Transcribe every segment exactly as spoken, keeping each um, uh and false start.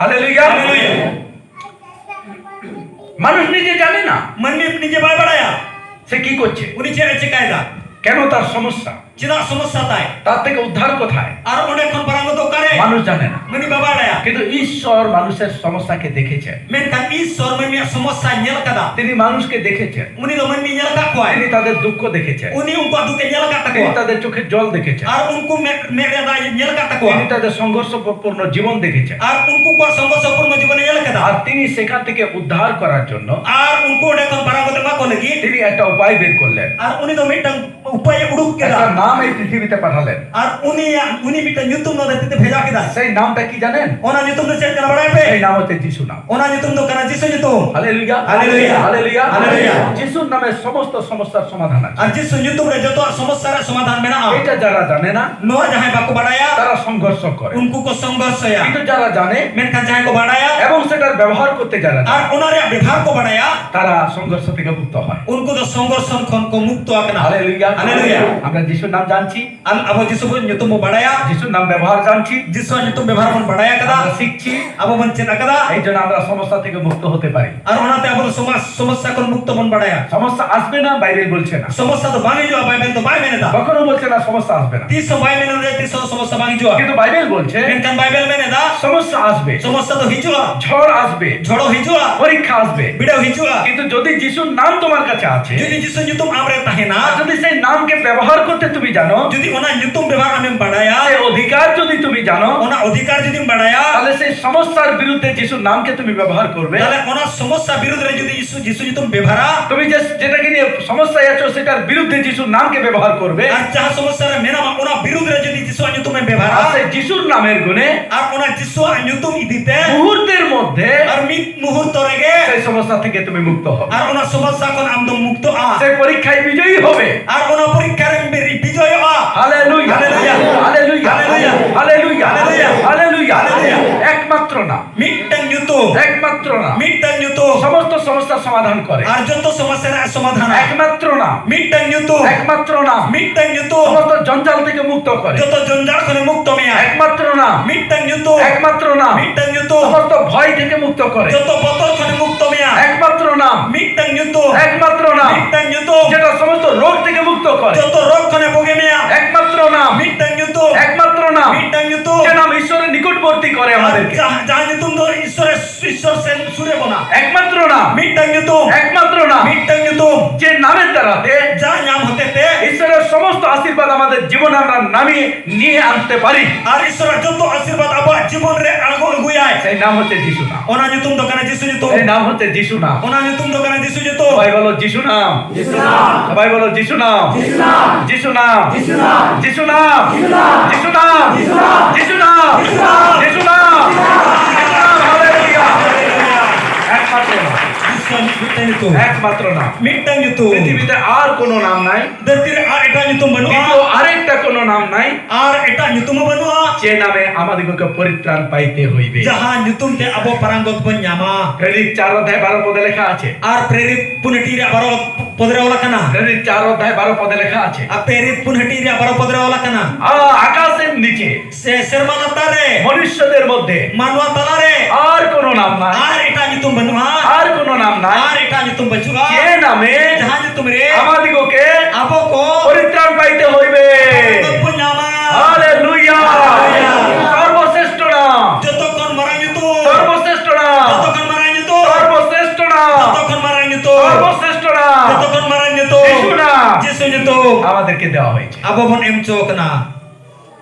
ᱦᱟᱞᱮᱞᱩᱭᱟ᱾ ᱦᱟᱞᱮᱞᱩᱭᱟ᱾ মানুষ নিজে জানে না। ᱢᱟᱹᱱᱢᱤ ᱱᱤᱡᱮ ᱵᱟᱭ ᱵᱟᱲᱟᱭᱟ᱾ সে কি করছে? ᱩᱱᱤ ᱪᱮᱫ ᱮ ᱪᱮᱠᱟᱭᱮᱫᱟ? কেন তার সমস্যা? ᱪᱮᱫᱟᱜ ᱥᱚᱢᱚᱥᱥᱟ ᱛᱟᱭ? তার থেকে উদ্ধার কোথায়? ᱟᱨ ᱚᱸᱰᱮ ᱠᱷᱚᱱ ᱯᱟᱨᱟᱝ ᱫᱚ ᱚᱠᱟᱨᱮ? মানুষ জানে না। ᱢᱟᱹᱱᱢᱤ ᱵᱟᱭ ᱵᱟᱲᱟᱭᱟ᱾ কিন্তু ঈশ্বর মানুষের সমস্যাকে দেখেছেন। ᱢᱮᱱᱠᱷᱟᱱ ᱤᱥᱥᱚᱨ ᱢᱟᱹᱱᱢᱤᱭᱟᱜ ᱥᱚᱢᱚᱥᱥᱟ ᱧᱮᱞ ᱠᱟᱫᱟ᱾ তিনি মানুষকে দেখেছেন। ᱩᱱᱤ ᱫᱚ ᱢᱟᱹᱱᱢᱤ ᱧᱮᱞ ᱟᱠᱟᱫ ᱠᱚᱣᱟᱭ᱾ তিনি তাদের দুঃখ দেখেছেন। ᱩᱱᱤ ᱩᱱᱠᱩᱣᱟᱜ ᱫᱩᱠ ᱮ ᱧᱮᱞ ᱟᱠᱟᱫ ᱛᱟᱠᱚᱣᱟ᱾ তিনি তাদের চোখের জল দেখেছেন। ᱟᱨ ᱩᱱᱠᱩ ᱢᱮᱫ, ᱢᱮᱫ ᱨᱮ ᱫᱟᱜ ᱧᱮᱞ ᱟᱠᱟᱫ ᱛᱟᱠᱚᱣᱟ᱾ তিনি তাদের সংঘর্ষপূর্ণ জীবন দেখেছেন। ᱟᱨ ᱩᱱᱠᱩ ᱠᱚᱣᱟᱜ ᱥᱚᱝᱜᱷᱚᱨᱥᱚᱯᱩᱨᱱᱚ ᱡᱤᱵᱚᱱᱮ ᱧᱮᱞ ᱟᱠᱟᱫᱟ᱾ আর তিনি সেখান থেকে উদ্ধার করার জন্য ᱟᱨ ᱩᱱᱠᱩ ᱚᱸᱰᱮ ᱠᱷᱚᱱ ᱯᱟᱨᱟᱝ ᱠᱟᱛᱮ ᱮᱢᱟ ᱠᱚ ᱞᱟᱹᱜᱤᱫ ᱟᱨ ᱩᱱᱤ ᱫᱚ ᱢᱤᱫᱴᱟᱝ ᱩᱯᱟᱹᱭ ᱩᱰᱩᱠ ᱠᱮᱫᱟ᱾ একটা নাম এই পৃথিবীতে পাঠালেন। ᱟᱨ ᱩᱱᱤᱭᱟᱜ, ᱩᱱᱤ ᱢᱤᱫᱴᱟᱝ ᱧᱩᱛᱩᱢ ᱱᱚᱣᱟ ᱫᱷᱟᱹᱨᱛᱤ ᱛᱮ ᱵᱷᱮᱡᱟ ᱠᱮᱫᱟᱭ᱾ সেই নামটা কি জানেন? ᱚᱱᱟ ᱧᱩᱛᱩᱢ ᱫᱚ ᱪᱮᱫ ᱠᱟᱱᱟ ᱵᱟᱲᱟᱭ ᱯᱮ? সেই নাম হচ্ছে যিশু নাম। ᱚᱱᱟ ᱧᱩᱛᱩᱢ ᱫᱚ ᱠᱟᱱᱟ ᱡᱤᱥᱩ ᱧᱩᱛᱩᱢ᱾ ᱦᱟᱞᱮᱞᱩᱭᱟ, ᱦᱟᱞᱮᱞᱩᱭᱟ, ᱦᱟᱞᱮᱞᱩᱭᱟ, ᱦᱟᱞᱮᱞᱩᱭᱟ᱾ যিশুর নামে সমস্ত সমস্যার সমাধান আছে। ᱟᱨ ᱡᱤᱥᱩ ᱧᱩᱛᱩᱢ ᱨᱮ ᱡᱚᱛᱚᱣᱟᱜ ᱥᱚᱢᱚᱥᱥᱟ ᱨᱮᱭᱟᱜ ᱥᱚᱢᱟᱫᱷᱟᱱ ᱢᱮᱱᱟᱜᱼᱟ᱾ এটা যারা জানে না, ᱱᱚᱣᱟ ᱡᱟᱦᱟᱸᱭ ᱵᱟᱠᱚ ᱵᱟᱲᱟᱭᱟ, তারা সংঘর্ষ করে। ᱩᱱᱠᱩ ᱠᱚ ᱥᱚᱝᱜᱷᱚᱨᱥᱚᱭᱟ᱾ কিন্তু যারা জানে, ᱢᱮᱱᱠᱷᱟᱱ ᱡᱟᱦᱟᱸᱭ ᱠᱚ ᱵᱟᱲᱟᱭᱟ, এবং সেটার ব্যবহার করতে যারা জানে, ᱟᱨ ᱚᱱᱟ ᱨᱮᱭᱟᱜ ᱵᱮᱵᱷᱟᱨ ᱠᱚ ᱵᱟᱲᱟᱭᱟ, তারা সংঘর্ষ থেকে মুক্ত হয়। ᱩᱱᱠᱩ ᱫᱚ ᱥᱚᱝᱜᱷᱚᱨᱥᱚᱱ ᱠᱷᱚᱱ ᱠᱚ ᱢᱩᱠᱛᱚ ᱟᱠᱟᱱᱟ᱾ ᱦᱟᱞᱮᱞᱩᱭᱟ। ᱦᱟᱞᱮᱞᱩᱭᱟ᱾ আমরা যিশুর নাম জানছি। ᱟᱨ ᱟᱵᱚ ᱡᱤᱥᱩ ᱵᱚᱱ ᱧᱩᱛᱩᱢ ᱵᱚ ᱵᱟᱲᱟᱭᱟ᱾ যিশুর নাম ব্যবহার জানছি। ᱡᱤᱥᱩᱣᱟᱜ ᱧᱩᱛᱩᱢ ᱵᱮᱵᱷᱟᱨ ᱵᱚᱱ ᱵᱟᱲᱟᱭ ᱟᱠᱟᱫᱟ᱾ আমরা শিখছি। ᱟᱵᱚ ᱵᱚᱱ ᱪᱮᱫ ᱟᱠᱟᱫᱟ᱾ এই জন্য আমরা সমস্যা থেকে মুক্ত হতে পারি। ᱟᱨ ᱚᱱᱟᱛᱮ ᱟᱵᱚ ᱫᱚ ᱥᱚᱢᱟᱡᱽ ᱥᱚᱢᱚᱥᱥᱟ ᱠᱷᱚᱱ ᱢᱩᱠᱛᱚ ᱵᱚᱱ ᱵᱟᱲᱟᱭᱟ᱾ সমস্যা আসবে না, বাইবেল বলছে না। ᱥᱚᱢᱚᱥᱥᱟ ᱫᱚ ᱵᱟᱝ ᱦᱤᱡᱩᱜᱼᱟ, ᱵᱟᱭᱵᱮᱞ ᱫᱚ ᱵᱟᱭ ᱢᱮᱱ ᱮᱫᱟ᱾ কখনো বলছে না সমস্যা আসবে না। ᱛᱤᱥ ᱦᱚᱸ ᱵᱟᱭ ᱢᱮᱱ ᱮᱫᱟ, ᱛᱤᱥ ᱦᱚᱸ ᱥᱚᱢᱚᱥᱥᱟ ᱵᱟᱝ ᱦᱤᱡᱩᱜᱼᱟ᱾ কিন্তু বাইবেল বলছে, ᱢᱮᱱᱠᱷᱟᱱ ᱵᱟᱭᱵᱮᱞ ᱢᱮᱱ ᱮᱫᱟ, সমস্যা আসবে। ᱥᱚᱢᱚᱥᱥᱟ ᱫᱚ ᱦᱤᱡᱩᱜᱼᱟ᱾ ঝড় আসবে। ঝড় ᱦᱤᱡᱩᱜᱼᱟ᱾ পরীক্ষা আসবে। ᱵᱤᱰᱟᱹᱣ ᱦᱤᱡᱩᱜᱼᱟ᱾ কিন্তু যদি যিশুর নাম তোমার কাছে আছে, ᱡᱩᱫᱤ ᱡᱤᱥᱩ ᱧᱩᱛᱩᱢ ᱟᱢ ᱨᱮ ᱛᱟᱦᱮᱱᱟ, যদি সেই নামকে ব্যবহার করতে তুমি জানো, ᱡᱩᱫᱤ ᱚᱱᱟ ᱧᱩᱛᱩᱢ ᱵᱮᱵᱷᱟᱨ ᱟᱢᱮᱢ ᱵᱟᱲᱟᱭᱟ, সেই অধিকার যদি তুমি জানো, ᱚᱱᱟ ᱚᱫᱷᱤᱠᱟᱨ ᱡᱩᱫᱤᱢ ᱵᱟᱲᱟᱭᱟ, তাহলে সেই সমস্যার বিরুদ্ধে যিশুর নামকে তুমি ব্যবহার করবে। ᱛᱟᱦᱞᱮ ᱚᱱᱟ ᱥᱚᱢᱚᱥᱥᱟ ᱵᱤᱨᱩᱫᱷ ᱨᱮ ᱡᱩᱫᱤ ᱡᱤᱥᱩ, ᱡᱤᱥᱩ ᱧᱩᱛᱩᱢ ᱵᱮᱵᱷᱟᱨᱟ, তুমি যে, যেটাকে নিয়ে সমস্যায় আছো, সেটার বিরুদ্ধে যিশুর নামকে ব্যবহার করবে। ᱟᱨ ᱡᱟᱦᱟᱸ ᱥᱚᱢᱚᱥᱥᱟ ᱨᱮ ᱢᱮᱱᱟᱢᱟ, ᱚᱱᱟ ᱵᱤᱨᱩᱫᱷ ᱨᱮ ᱡᱩᱫᱤ ᱡᱤᱥᱩᱣᱟᱜ ᱧᱩᱛᱩᱢᱮᱢ ᱵᱮᱵᱷᱟᱨᱟ, ᱟᱨ সেই যিশুর নামের গুণে, ᱟᱨ ᱚᱱᱟ ᱡᱤᱥᱩᱣᱟᱜ ᱧᱩᱛᱩᱢ ᱤᱫᱤᱛᱮ, মুহূর্তের মধ্যে, ᱟᱨ ᱢᱤᱫ ᱢᱩᱦᱩᱨᱛᱚ ᱨᱮᱜᱮ, সেই সমস্যা থেকে তুমি মুক্ত হবে। ᱟᱨ ᱚᱱᱟ ᱥᱚᱢᱚᱥᱥᱟ ᱠᱷᱚᱱ ᱟᱢ ᱫᱚᱢ ᱢᱩᱠᱛᱚᱜᱼᱟ᱾ সেই পরীক্ষায় বিজয়ী হবে। ᱟᱨ ᱚᱱᱟ ᱯᱚᱨᱤᱠᱠᱷᱟ ᱨᱮᱢ ᱵᱤ-, ᱵᱤᱡᱚᱭᱚᱜᱼᱟ᱾ ᱦᱟᱞᱮᱞᱩᱭᱟ। ᱦᱟᱞᱮᱞᱩᱭᱟ᱾ ᱦᱟᱞᱮᱞᱩᱭᱟ। ᱦᱟᱞᱮᱞᱩᱭᱟ। ᱦᱟᱞᱮᱞᱩᱭᱟ। ᱦᱟᱞᱮᱞᱩᱭᱟ᱾ ᱦᱟᱞᱮᱞᱩᱭᱟ। একমাত্র নাম। ᱢᱤᱫᱴᱟᱝ ᱧᱩᱛᱩᱢ᱾ একমাত্র নাম। ᱢᱤᱫᱴᱟᱝ ᱧᱩᱛᱩᱢ᱾ সমস্ত সমস্যা সমস্যা সমাধান করে। ᱟᱨ ᱡᱚᱛᱚ ᱥᱚᱢᱚᱥᱥᱟ ᱨᱮᱱᱟᱜ ᱥᱚᱢᱟᱫᱷᱟᱱᱟ᱾ একমাত্র নাম। ᱢᱤᱫᱴᱟᱝ ᱧᱩᱛᱩᱢ᱾ একমাত্র নাম। ᱢᱤᱫᱴᱟᱝ ᱧᱩᱛᱩᱢ᱾ সমস্ত জঞ্জাল থেকে মুক্ত করে। ᱡᱚᱛᱚ ᱡᱚᱧᱡᱟᱞ ᱠᱷᱚᱱᱮ ᱢᱩᱠᱛᱚ ᱢᱮᱭᱟ᱾ একমাত্র নাম। ᱢᱤᱫᱴᱟᱝ ᱧᱩᱛᱩᱢ᱾ একমাত্র নাম। ᱢᱤᱫᱴᱟᱝ ᱧᱩᱛᱩᱢ᱾ সমস্ত ভয় থেকে মুক্ত করে। ᱡᱚᱛᱚ ᱵᱚᱛᱚᱨ ᱠᱷᱚᱱᱮ ᱢᱩᱠᱛᱚ ᱢᱮᱭᱟ᱾ একমাত্র নাম। ᱢᱤᱫᱴᱟᱝ ᱧᱩᱛᱩᱢ᱾ একমাত্র নাম। ᱢᱤᱫᱴᱟᱝ ᱧᱩᱛᱩᱢ᱾ যেটা সমস্ত রোগ থেকে মুক্ত করে। ᱡᱚᱛᱚ ᱨᱳᱜᱽ ᱠᱷᱚᱱᱮ ᱵᱩᱜᱤ ᱢᱮᱭᱟ᱾ একমাত্র নাম। ᱢᱤᱫᱴᱟᱝ ᱧᱩᱛᱩᱢ᱾ একমাত্র নাম। ᱢᱤᱫᱴᱟᱝ ᱧᱩᱛᱩᱢ᱾ যে নাম ঈশ্বরের নিকটবর্তী করে ᱟᱨ আমাদেরকে। ᱡᱟᱦᱟᱸ, ᱡᱟᱦᱟᱸ ᱧᱩᱛᱩᱢ ᱫᱚ ᱤᱥᱥᱚᱨᱮ ᱤᱥᱥᱚᱨ ᱥᱮᱱ ᱥᱩᱨᱮ ᱵᱚᱱᱟ᱾ একমাত্র নাম। ᱢᱤᱫᱴᱟᱝ ᱧᱩᱛᱩᱢ᱾ একমাত্র নাম। ᱢᱤᱫᱴᱟᱝ ᱧᱩᱛᱩᱢ᱾ যে নামের দ্বারাতে ᱡᱟᱦᱟᱸ ᱧᱟᱢ ᱦᱚᱛᱮ ᱛᱮ ᱤᱥᱚᱨᱮর সমস্ত আশীর্বাদ আমাদের জীবনে আমরা নামিয়ে নিয়ে আনতে পারি। ᱟᱨ ᱤᱥᱥᱚᱨᱟᱜ ᱡᱚᱛᱚ ᱟᱥᱤᱨᱵᱟᱫ ᱟᱵᱚᱣᱟᱜ ᱡᱤᱵᱚᱱ ᱨᱮ ᱟᱬᱜᱚ ᱟᱹᱜᱩᱭᱟᱭ᱾ সেই নাম হচ্ছে যিশু নাম। ᱚᱱᱟ ᱧᱩᱛᱩᱢ ᱫᱚ ᱠᱟᱱᱟ ᱡᱤᱥᱩ ᱧᱩᱛᱩᱢ᱾ সেই নাম হচ্ছে যিশু নাম। ᱚᱱᱟ ᱧᱩᱛᱩᱢ ᱫᱚ ᱠᱟᱱᱟ ᱡᱤᱥᱩ ᱧᱩᱛᱩᱢ᱾ সবাই বলো যিশু নাম। যিশু নাম। সবাই বলো যিশু নাম। যিশু নাম। যিশু নাম। যিশু নাম। যিশু নাম। যিশু নাম। যিশু নাম। যিশু নাম। যিশু নাম। যিশু নাম। যিশু নাম। যিশু নাম। হালেলুয়া। একমাত্র নাম। ᱡᱤᱥᱩ ᱢᱤᱫᱴᱟᱝ ᱧᱩᱛᱩᱢ᱾ একমাত্র নাম। ᱢᱤᱫᱴᱟᱝ ᱧᱩᱛᱩᱢ᱾ পৃথিবীতে আর কোনো নাম নাই। ᱫᱷᱟᱹᱨᱛᱤ ᱨᱮ ᱟᱨ ᱮᱴᱟᱜ ᱧᱩᱛᱩᱢ ᱵᱟᱹᱱᱩᱜᱼᱟ᱾ দ্বিতীয় আরেকটা কোনো নাম নাই। ᱟᱨ ᱮᱴᱟᱜ ᱧᱩᱛᱩᱢ ᱦᱚᱸ ᱵᱟᱹᱱᱩᱜᱼᱟ᱾ যে নামে আমাদিগকে পরিত্রাণ পাইতে হইবে। ᱡᱟᱦᱟᱸ ᱧᱩᱛᱩᱢ ᱛᱮ ᱟᱵᱚ ᱯᱟᱨᱟᱝᱜᱚᱛ ᱵᱚᱱ ᱧᱟᱢᱟ᱾ প্রেরিত চার অধ্যায় বারো পদে লেখা আছে। ᱟᱨ ᱯᱨᱮᱨᱤᱛ ᱯᱩᱱ ᱦᱟᱹᱴᱤᱧ ᱨᱮ ᱵᱟᱨᱚ ᱯᱚᱫ ᱨᱮ ᱚᱞ ᱟᱠᱟᱱᱟ᱾ প্রেরিত চার অধ্যায় বারো পদে লেখা আছে। ᱟᱨ ᱯᱨᱮᱨᱤᱛ ᱯᱩᱱ ᱦᱟᱹᱴᱤᱧ ᱨᱮ ᱵᱟᱨᱚ ᱯᱚᱫ ᱨᱮ ᱚᱞ ᱟᱠᱟᱱᱟ᱾ ᱟ-, আকাশের নিচে ᱥᱮ ᱥᱮᱨᱢᱟ ᱞᱟᱛᱟᱨ ᱨᱮ ᱢᱚᱱᱩᱥᱭᱚᱫᱮᱨ ᱢᱚᱫᱽᱫᱷᱮ ᱢᱟᱱᱣᱟ ᱛᱟᱞᱟ ᱨᱮ ᱟᱨ ᱠᱳᱱᱳ ᱱᱟᱢ ᱱᱟᱭ᱾ ᱟᱨ ᱮᱴᱟᱜ ᱧᱩᱛᱩᱢ ᱵᱟᱹᱱᱩᱜᱼᱟ᱾ ᱟᱨ ᱠᱳᱱᱳ ᱱᱟᱢ ᱱᱟᱭ᱾ ᱟᱨ ᱮᱴᱟᱜ ᱧᱩᱛᱩᱢ ᱵᱟᱹᱪᱩᱜᱼᱟ᱾ যে নামে ᱡᱟᱦᱟᱸ ᱧᱩᱛᱩᱢ ᱨᱮ আমাদিগকে ᱟᱵᱚ ᱠᱚ ᱯᱚᱨᱤᱛᱨᱟᱱ ᱯᱟᱭᱛᱮ ᱦᱚᱭᱵᱮ᱾ ᱯᱚᱨᱤᱛᱨᱟᱱ ᱵᱚᱱ ᱧᱟᱢᱟ᱾ ᱦᱟᱞᱮᱞᱩᱭᱟ᱾ ᱦᱟᱞᱮᱞᱩᱭᱟ᱾ সর্বশ্রেষ্ঠ নাম। ᱡᱚᱛᱚ ᱠᱷᱚᱱ ᱢᱟᱨᱟᱝ ᱧᱩᱛᱩᱢ᱾ সর্বশ্রেষ্ঠ নাম। ᱡᱚᱛᱚ ᱠᱷᱚᱱ ᱢᱟᱨᱟᱝ ᱧᱩᱛᱩᱢ᱾ সর্বশ্রেষ্ঠ নাম। ᱡᱚᱛᱚ ᱠᱷᱚᱱ ᱢᱟᱨᱟᱝ ᱧᱩᱛᱩᱢ᱾ সর্বশ্রেষ্ঠ নাম। ᱡᱚᱛᱚ ᱠᱷᱚᱱ ᱢᱟᱨᱟᱝ ᱧᱩᱛᱩᱢ᱾ যিশু নাম। ᱡᱤᱥᱩ ᱧᱩᱛᱩᱢ᱾ আমাদেরকে দেওয়া হয়েছে। ᱟᱵᱚ ᱵᱚᱱ ᱮᱢ ᱦᱚᱪᱚ ᱠᱟᱱᱟ᱾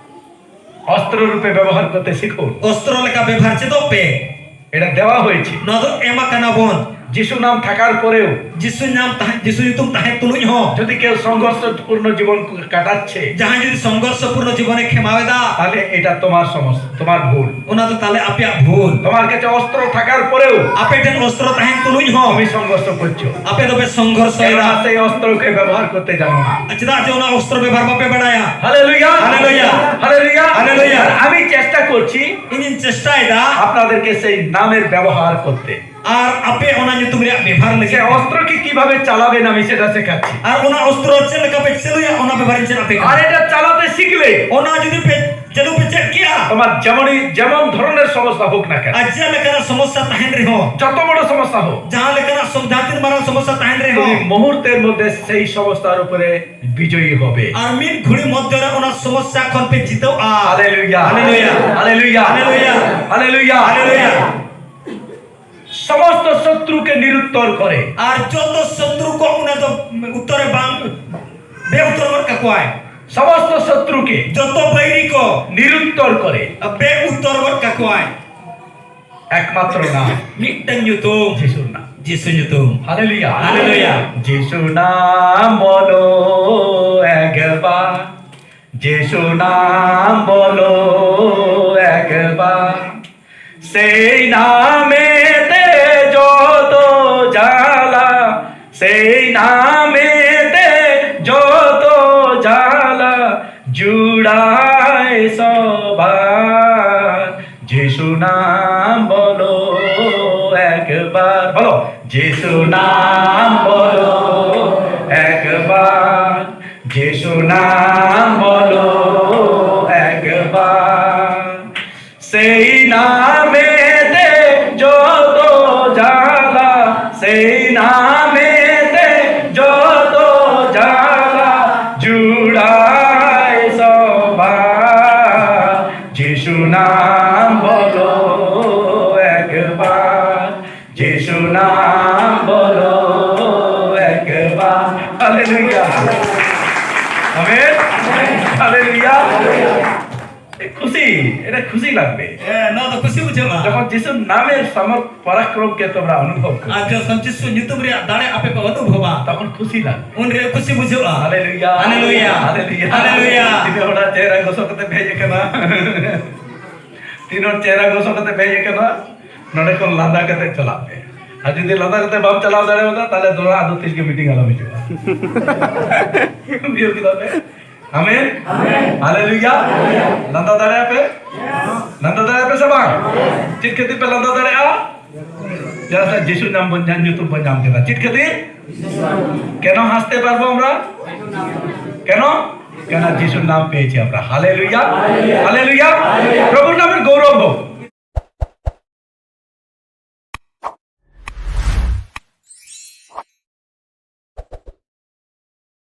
অস্ত্র রূপে ব্যবহার করতে শিখুন। ᱚᱥᱛᱨᱚ ᱞᱮᱠᱟ ᱵᱮᱵᱷᱟᱨ ᱪᱮᱫᱚᱜ ᱯᱮ᱾ এটা দেওয়া হয়েছে। ᱱᱚᱣᱟ ᱫᱚ ᱮᱢ ᱟᱠᱟᱱᱟ ᱵᱚᱱ᱾ যিশু নাম থাকার পরেও ᱡᱤᱥᱩ ᱧᱟᱢ ᱛᱟᱦᱮᱸ, ᱡᱤᱥᱩ ᱧᱩᱛᱩᱢ ᱛᱟᱦᱮᱸ ᱛᱩᱞᱩᱡ ᱦᱚᱸ᱾ যদি কেউ সংঘর্ষপূর্ণ জীবন কাটাচ্ছে, ᱡᱟᱦᱟᱸᱭ ᱡᱩᱫᱤ ᱥᱚᱝᱜᱷᱚᱨᱥᱚᱯᱩᱨᱱᱚ ᱡᱤᱵᱚᱱᱮ ᱠᱷᱮᱢᱟᱣ ᱮᱫᱟ, তাহলে এটা তোমার সমস্যা, তোমার ভুল। ᱚᱱᱟ ᱫᱚ ᱛᱟᱦᱞᱮ ᱟᱯᱮᱭᱟᱜ ᱵᱷᱩᱞ᱾ তোমার কাছে অস্ত্র থাকার পরেও ᱟᱯᱮ ᱴᱷᱮᱱ ᱚᱥᱛᱨᱚ ᱛᱟᱦᱮᱸ ᱛᱩᱞᱩᱡ ᱦᱚᱸ᱾ তুমি সংঘর্ষ করছো। ᱟᱯᱮ ᱫᱚᱯᱮ ᱥᱚᱝᱜᱷᱚᱨᱥᱚᱭᱮᱫᱟ᱾ কেননা সেই অস্ত্রকে ব্যবহার করতে জানো না। ᱪᱮᱫᱟᱜ ᱡᱮ ᱚᱱᱟ ᱚᱥᱛᱨᱚ ᱵᱮᱵᱷᱟᱨ ᱵᱟᱯᱮ ᱵᱟᱲᱟᱭᱟ᱾ হালেলুয়া। হালেলুয়া। হালেলুয়া। হালেলুয়া। আর আমি চেষ্টা করছি ᱤᱧᱤᱧ ᱪᱮᱥᱴᱟᱭᱮᱫᱟ᱾ আপনাদেরকে সেই নামের ব্যবহার করতে। ᱟᱨ ᱟᱯᱮ ᱚᱱᱟ ᱧᱩᱛᱩᱢ ᱨᱮᱭᱟᱜ ᱵᱮᱵᱷᱟᱨ ᱞᱟᱹᱜᱤᱫ ᱥᱮ ᱚᱥᱛᱨᱚ ᱠᱤ ᱠᱤᱵᱷᱟᱵᱮ ᱪᱟᱞᱟᱵᱮ ᱱᱟᱢᱤ ᱥᱮᱴᱟ ᱥᱮᱠᱷᱟᱪᱪᱷᱤ᱾ ᱟᱨ ᱚᱱᱟ ᱚᱥᱛᱨᱚ ᱪᱮᱫ ᱞᱮᱠᱟ ᱯᱮ ᱪᱟᱹᱞᱩᱭᱟ, ᱚᱱᱟ ᱵᱮᱵᱷᱟᱨ ᱤᱧ ᱪᱮᱫ ᱟᱯᱮ ᱠᱟᱱᱟ᱾ ᱟᱨ ᱮᱴᱟ ᱪᱟᱞᱟᱛᱮ ᱥᱤᱠᱷᱞᱮ᱾ ᱚᱱᱟ ᱡᱩᱫᱤ ᱯᱮ ᱪᱟᱹᱞᱩ ᱯᱮ ᱪᱮᱫ ᱠᱮᱜᱼᱟ᱾ ᱛᱚᱢᱟᱨ ᱡᱮᱢᱚᱱ, ᱡᱮᱢᱚᱱ ᱫᱷᱚᱨᱚᱱᱮᱨ ᱥᱚᱢᱚᱥᱥᱟ ᱦᱳᱠ ᱱᱟ ᱠᱮᱱ, ᱟᱨ ᱪᱮᱫ ᱞᱮᱠᱟᱱᱟᱜ ᱥᱚᱢᱚᱥᱥᱟ ᱛᱟᱦᱮᱱ ᱨᱮᱦᱚᱸ, ᱡᱚᱛᱚ ᱵᱚᱲ ᱥᱚᱢᱚᱥᱥᱟ ᱦᱳᱠ, ᱡᱟᱦᱟᱸ ᱞᱮᱠᱟᱱᱟᱜ ᱥᱚᱢ-, ᱡᱟᱦᱟᱸ ᱛᱤᱱ ᱢᱟᱨᱟᱝ ᱥᱚᱢᱚᱥᱥᱟ ᱛᱟᱦᱮᱱ ᱨᱮᱦᱚᱸ, ᱩᱱᱤ ᱢᱩᱦᱩᱨᱛᱮᱨ ᱢᱚᱫᱽᱫᱷᱮ ᱥᱮᱭ ᱥᱚᱢᱚᱥᱥᱟᱨ ᱩᱯᱚᱨᱮ ᱵᱤᱡᱚᱭᱤ ᱦᱚᱵᱮ᱾ ᱟᱨ ᱢᱤᱫ ᱜᱷᱩᱲᱤ ᱢᱚᱫᱽᱫᱷᱮ ᱨᱮ ᱚᱱᱟ ᱥᱚᱢᱚᱥᱥᱟ ᱠᱷᱚᱱ ᱯᱮ ᱡᱤᱛᱟᱹᱣᱼᱟ᱾ ᱦᱟᱞᱮᱞᱩᱭᱟ᱾ ᱦᱟᱞᱮᱞᱩᱭᱟ᱾ ᱦᱟᱞᱮᱞᱩᱭᱟ᱾ ᱦᱟᱞᱮᱞᱩᱭᱟ᱾ ᱦᱟᱞᱮᱞᱩᱭᱟ᱾ ᱦᱟᱞᱮᱞᱩᱭᱟ᱾ সমস্ত শত্রুকে নিরুত্তর করে। ᱟᱨ ᱡᱚᱛᱚ ᱥᱚᱛᱨᱩ ᱠᱚ ᱩᱱᱤ ᱫᱚ ᱩᱛᱛᱚᱨᱮ ᱵᱟᱝ, ᱵᱮ ᱩᱛᱛᱚᱨ ᱜᱚᱫ ᱠᱟᱠᱚᱣᱟᱭ᱾ সমস্ত শত্রুকে ᱡᱚᱛᱚ ᱵᱟᱹᱭᱨᱤ ᱠᱚ নিরুত্তর করে। ᱵᱮ ᱩᱛᱛᱚᱨ ᱜᱚᱫ ᱠᱟᱠᱚᱣᱟᱭ᱾ একমাত্র নাম। ᱢᱤᱫᱴᱟᱝ ᱧᱩᱛᱩᱢ᱾ যিশুর নাম। ᱡᱤᱥᱩ ᱧᱩᱛᱩᱢ᱾ হালেলুয়া। হালেলুয়া। যিশু নাম বলো একবার, যিশু নাম বলো একবার, সেই নামেতে যত জ্বালা, সেই নামেতে যত জ্বালা জুড়ায় সবার। যিশু নাম বলো একবার, বলো, যিশু নাম বলো একবার, যিশু নাম বলো একবার। সেই নামেতে যত জ্বালা, সেই নামেতে যত জ্বালা জুড়ায় সবার। যিশু নাম বলো একবার, যিশু নাম বলো একবার। হালেলুয়া। আমেন। হালেলুয়া। এ খুশি, এটা খুশি লাগবে। ᱦᱮᱸ, ᱱᱚᱣᱟ ᱫᱚ ᱠᱩᱥᱤ ᱵᱩᱡᱷᱟᱹᱜᱼᱟ᱾ যখন যিশুর নামের সামর্থ্য পরাক্রমকে তোমরা অনুভব করো, ᱟᱨ ᱡᱚᱠᱷᱚᱱ ᱡᱤᱥᱩ ᱧᱩᱛᱩᱢ ᱨᱮᱭᱟᱜ ᱫᱟᱲᱮ ᱟᱯᱮ ᱯᱮ ᱚᱱᱩᱵᱷᱚᱵᱟ, তখন খুশি লাগে। ᱩᱱᱨᱮ ᱠᱩᱥᱤ ᱵᱩᱡᱷᱟᱹᱜᱼᱟ᱾ ᱦᱟᱞᱮᱞᱩᱭᱟ। ᱦᱟᱞᱮᱞᱩᱭᱟ᱾ ᱦᱟᱞᱮᱞᱩᱭᱟ᱾ ᱛᱤᱱᱟᱹᱜ ᱦᱚᱲᱟᱜ ᱪᱮᱦᱨᱟ ᱜᱚᱥᱚ ᱠᱟᱛᱮ ᱯᱮ ᱦᱮᱡ ᱟᱠᱟᱱᱟ? ᱛᱤᱱ ᱦᱚᱲ ᱪᱮᱦᱨᱟ ᱜᱚᱥᱚ ᱠᱟᱛᱮ ᱯᱮ ᱦᱮᱡ ᱟᱠᱟᱱᱟ? ᱱᱚᱰᱮ ᱠᱷᱚᱱ ᱞᱟᱸᱫᱟ ᱠᱟᱛᱮ ᱪᱟᱞᱟᱜ ᱯᱮ᱾ ᱟᱨ ᱡᱩᱫᱤ ᱞᱟᱸᱫᱟ ᱠᱟᱛᱮ ᱵᱟᱢ ᱪᱟᱞᱟᱣ ᱫᱟᱲᱮᱭᱟᱫᱟ, ᱛᱟᱦᱞᱮ ᱫᱚᱦᱲᱟ ᱟᱫᱚ ᱛᱤᱥ ᱜᱮ ᱢᱤᱴᱤᱝ ᱟᱞᱚᱢ ᱦᱤᱡᱩᱜᱼᱟ᱾ ᱵᱩᱡᱷᱟᱹᱣ ᱠᱮᱫᱟ ᱯᱮ? ᱟᱢᱮᱱ? ᱟᱢᱮᱱ᱾ ᱦᱟᱞᱮᱞᱩᱭᱟ᱾ ᱦᱟᱞᱮᱞᱩᱭᱟ᱾ ᱞᱟᱸᱫᱟ ᱫᱟᱲᱮᱭᱟᱜᱼᱟ ᱯᱮ? ᱞᱟᱸᱫᱟ ᱫᱟᱲᱮᱭᱟᱜᱼᱟ ᱯᱮ ᱥᱮ ᱵᱟᱝ? ᱪᱮᱫ ᱠᱷᱟᱹᱛᱤᱨ ᱯᱮ ᱞᱟᱸᱫᱟ ᱫᱟᱲᱮᱭᱟᱜᱼᱟ? যারা যিশুর নাম বল-, যার নতুন বল নাম কেনা। চিট খেতে? কেন হাসতে পারবো আমরা? কেন? কেন যিশুর নাম পেয়েছি আমরা। Hallelujah, hallelujah. প্রভুর নামের গৌরব হোক।